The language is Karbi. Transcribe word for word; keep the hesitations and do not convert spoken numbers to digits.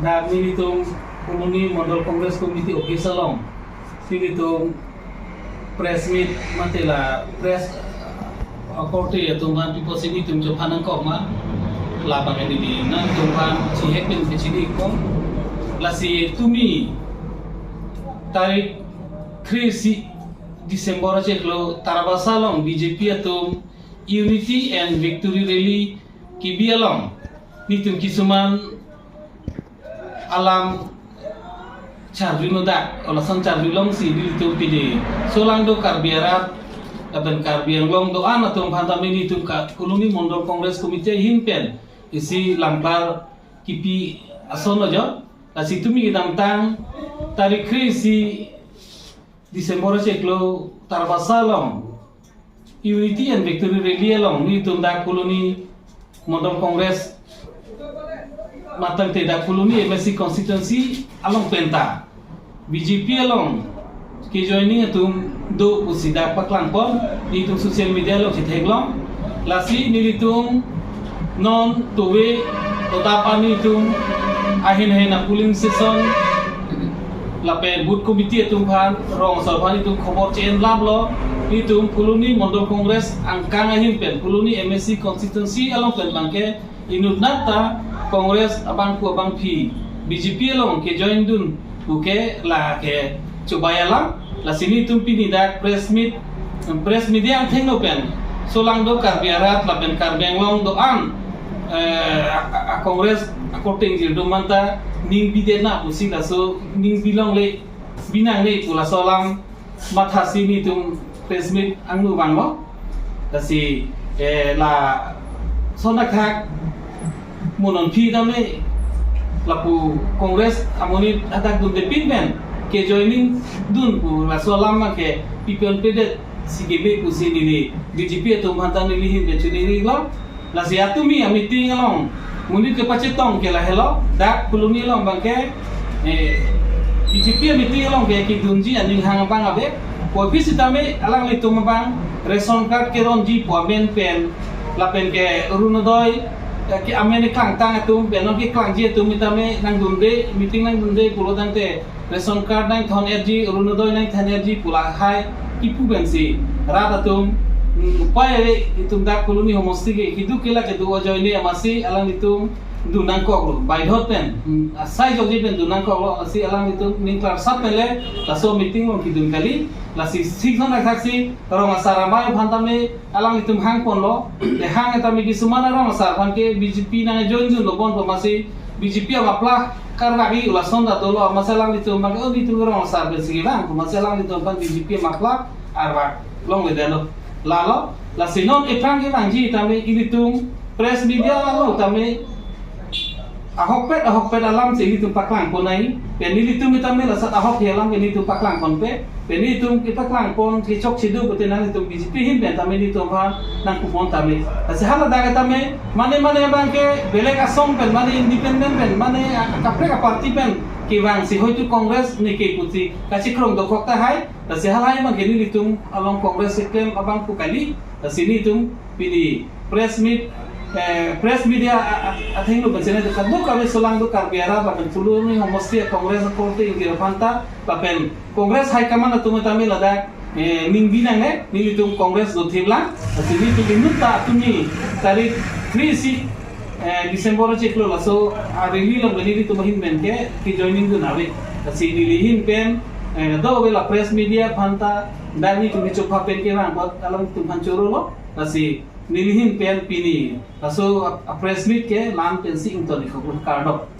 Dak nelitum Phuloni Mandal Congress Committee office along nelitum press meet mate la press, uh, korte atum aphan pipo si nelitum chophan nangkok ma. Labang neli nangtum aphan chihek pen pachini kong. Lasi tumi tarik kre-isi December achiklo Tarabasa along B J P atum Unity and Victory Rally kebi along nelitum kisuman alam charli nodak, o lason charli longsi nelitum pini solangdo Karbi arat lapen Karbi Anglong do-an atum aphan tame nelitum ka Phuloni Mandal Congress Committee ahin pen isi langpar kipi ason lo jo. Lasi tumi kedamtang tarik kre-isi December achiklo Tarabasa along Unity and Victory Rally along nelitum dak Phuloni Mandal Congress matang te dak Phuloni M A C constituency along penta B J P along kejoining atum do pusi dak paklangpon nelitum social media along chitheklong. Lasi nelitum non tove totap an nelitum ahin ahin a polling station lapen booth committee atum aphan, rong asar aphan nelitum khobor che-en laplo. Nelitum Phuloni Mandal Congress angkang ahin pen Phuloni M A C constituency along pen abangke inutnat ta Congress abangku abangpi B J P along kejoin dun puke lake chobei alam. Lasi nelitum pini dak press meet, press media angthengno pen solangdo Karbi arat lapen Karbi Anglong do-an, eh, a, a, a Congress akorte ingjir atum aphan ta ning bidet na pusi laso ning bilongle binangne pu laso alam mathasi nelitum press meet angno vanglo. Lasi, eh, lason akhak mo non phi tame lapu Congress amonit hadak dunde pin pen kejoining dun pu laso alam abangke pi pen pedet si kebe pusi neli B J P atum aphan ta neli ahin pen choningri lo. Lasi atumi a meeting along monit kepachetong ke lahelo, dak Phuloni along abangke, eh, B J P a meeting along ke kedunji aning hang abang ave. Kopi sitame alanglitum abang ration card keronji pu amen pen lapen ke Orunodoi, eh, ke amen keklangtang atum pen non keklangji atum sitame nangdunde, meeting nangdunde pulo tangte ration card nangthon-etji, Orunodoi nangthon-etji pu lahai kipu pensi rat atum, mm, upai ave, itum dak Phuloni homosti ke keduk kelak kedo ajoine amatsi alanglitum dun nangkoklo, baidhot pen, mm, asai jokji pen dun nangkoklo, lasi alanglitum ning klarsap pen le laso meeting along kedun kali. Lasi sik non akhak si rong asar amei aphan tame alanglitum hangponlo. Te hang tame kisuman arong asar aphan ke B J P nangjoin dunlo bon pu amatsi B J P amapla karvak-i lason ta dolo amatsi alanglitum abangke, o, nelitum rong asar pensi kevang pu amatsi alanglitum aphan B J P amapla arvak longledetlo. Lalo, lasi non ephrang kevangji tame ilitum press media along tame ahokpet ahokpet alam si ilitum paklangpon nai. Pen ilitum tame lasat ahok alam ke ilitum paklangponpe. Pen ilitum kepaklangpon kechokche do pute nanglitum B J P ahin pen tame ilitum aphan nangpupon tame. Lasi haladak tame mane mane abangke belek asong pen, mane independent pen, mane a-, kaprek aparty pen kevangsi hoitu Congress ne ke pusi kachikrong dokok tahai. Lasi halahai abangke nelitum along Congress keklem abang pu kali. Lasi nelitum pini press meet, eh, press media a-, a-, athengno pensi nelitum kadokave solangdo Karbi arat lapen Phuloni homosti a Congress akorte ingjir aphan ta lapen Congress High Command atum tame ladak, eh, ning binangne, nelitum Congress dothip lang. Lasi nelitum inut ta atumi tarik kre-isi, eh, December achiklo laso a rally along ke nelitum ahin pen ke kejoining dun ave. Lasi neli ahin pen, eh, do ave la press media aphan ta, dak nelitum kechopha pen kevang apot alanglitum aphan chorolo. Lasi neli ahin pen pini laso a, a press meet ke la-an pensi ington-iklo, kardom.